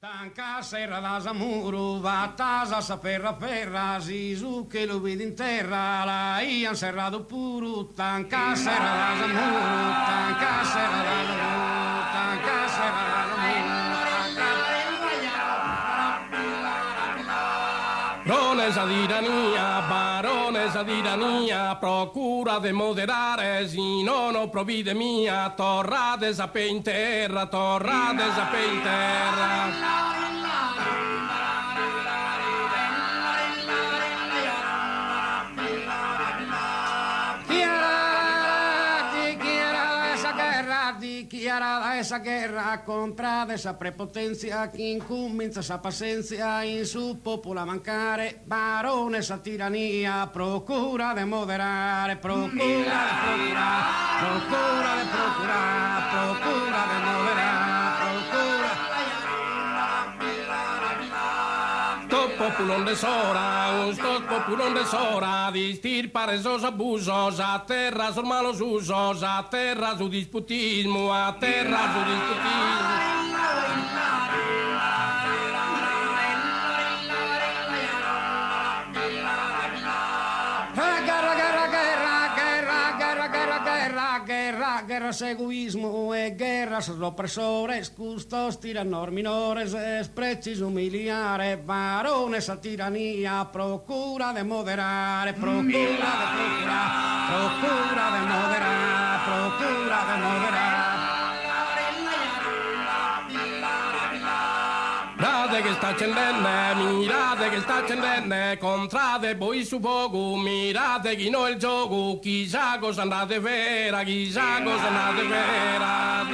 Tancas serradas a muru, fatas a s'aferra aferra, si su chelu fit in terra l'aian serradu puru, tancas serradas a muru, tancas serradas a muru, tancas serradas a muru, tancas. Barone sa tirania, barone sa tirania, procura de moderare, si nono pro fide mia, torrades a pe in terra, torrades a pe in terra. Dichiarada est sa gherra contra de sa prepotèntzia chi incumintzat sa passèntzia in su pòpulu a mancare, barone sa tirania, procura de moderare, procura de procurare, procura de procurare, procura de moderare, procura. Custos populos de s'ora, custos populos de s'ora, de istirpare sos abusos, a terra sos malos usos, a terra su disputismu, a terra su disputismu. Gherra, gherra, gherra, gherra, gherra, gherra, gherra, gherra, gherra a s'egoismu e gherra a sos opressores, custos tiranos minores est pretzisu umiliare, barone sa tirania, procura de moderare, procura de procurare, procura de moderare, procura de moderare. Mirade chi est accendende, mirade chi est accendende, contra de bois su fogu, mirade chi no est giogu, chi sa cosa andat de vera, chi sa cosa andat de vera.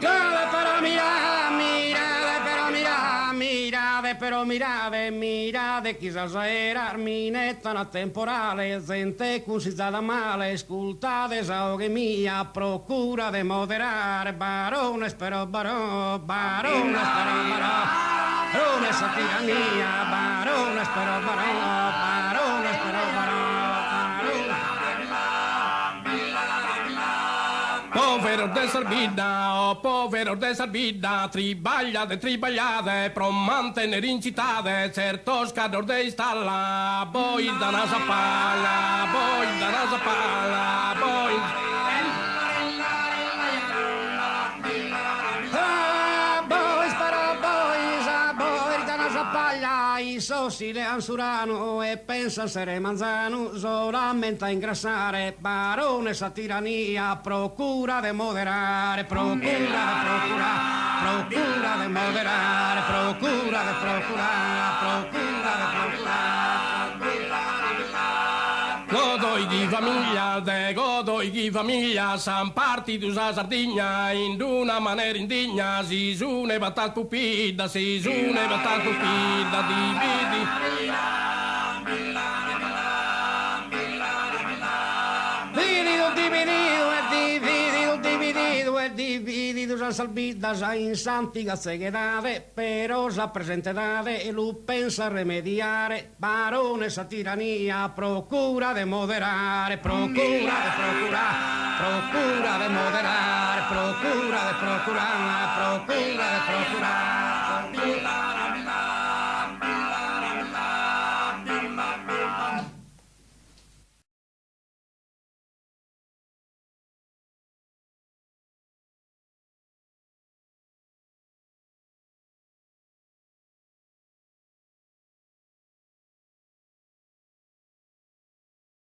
Mirade però mirade, mirade però mirade, mirade però mirade, mirade chi sas aeras minettan temporale, zente cunsizada male, iscultade sa 'oghe mia, procura de moderare, barones però barò, barones però barò, barones sa tirania, barones però barò, barones però barò, barones. Poveros de sas bidda, oh poveros de sas bidda, tribagliade, tribagliade pro mantenner in cittade tzertos caddos de istalla, bois dana sa pala, bois dana sa pala, bois. A bois però bois, a bois dana sa paglia, issos si lean su ranu e pensan sero e manzanu solamente a ingrassare, barone sa tirania, procura de moderare, procura de procurare, procura de moderare, procura de procurare, procura de procurare, procura. Dego doighi familias, dego doighi familias an partidu sa Sardigna in d'una manera indigna, si sune fatas pupiddas, si sune fatas pupiddas, dividi. Divididu, divididu e divididu, divididu e divididu s'an sas biddas in s'antiga tzeghedade, però sa presente edade lu pensat remediare, Barone sa tirania, procura de moderare, procura de procurare, procura de moderare, procura de procurare, procura de procurare.